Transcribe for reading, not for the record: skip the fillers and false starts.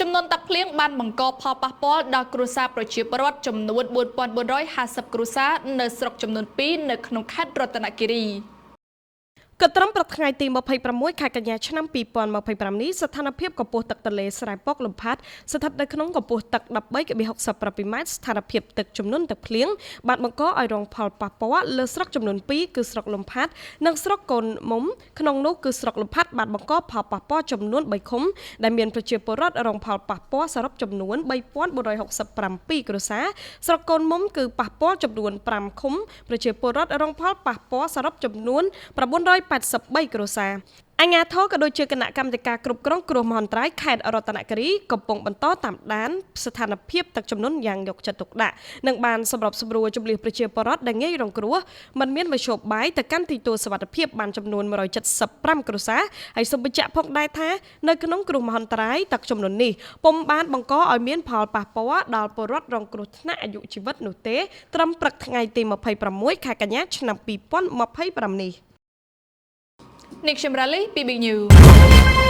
ចំនួនទឹកភ្លៀងបានបង្កផលប៉ះពាល់ដល់គ្រួសារប្រជាពលរដ្ឋចំនួន4450គ្រួសារនៅស្រុកចំនួន2នៅក្នុងខេត្តរតនគិរី។ គិតត្រឹមព្រឹកថ្ងៃទី26ខែកញ្ញាឆ្នាំ2025នេះស្ថានភាពកម្ពស់ទឹកទន្លេស្រែពកលំផាត់ស្ថិតនៅក្នុងកម្ពស់ទឹក13.67ម៉ែត្រស្ថានភាពទឹកជំនន់ទឹកភ្លៀងបានបង្កឲ្យរងផលប៉ះពាល់លើស្រុកចំនួន2គឺស្រុកលំផាត់និងស្រុកកូនមុំក្នុងនោះគឺស្រុកលំផាត់បានបង្កផលប៉ះពាល់ចំនួន3ឃុំដែលមានប្រជាពលរដ្ឋរងផលប៉ះពាល់សរុបចំនួន3467គ្រួសារស្រុកកូនមុំគឺប៉ះពាល់ចំនួន5ឃុំប្រជាពលរដ្ឋរងផលប៉ះពាល់សរុបចំនួន983គ្រួសារអាជ្ញាធរក៏ដូចជាគណៈកម្មាធិការគ្រប់គ្រងគ្រោះមហន្តរាយខេត្តរតនគិរីកំពុងបន្តតាមដានស្ថានភាពទឹកជំនន់យ៉ាងយកចិត្តទុកដាក់និងបានសម្របសម្រួលជម្លៀសប្រជាពលរដ្ឋដែលងាយរងគ្រោះមិនមានមធ្យោបាយទៅកាន់ទីទួលសុវត្ថិភាពបានចំនួន175គ្រួសារហើយសូមបញ្ជាក់ផងដែរថានៅក្នុងគ្រោះមហន្តរាយទឹកជំនន់នេះពុំបានបង្កឲ្យមានផលប៉ះពាល់ដល់ពលរដ្ឋរងគ្រោះថ្នាក់អាយុជីវិតនោះទេត្រឹមព្រឹកថ្ងៃទី26ខែកញ្ញាឆ្នាំ2025នេះ នាងខ្ញុំរ៉ាលីពី Big News។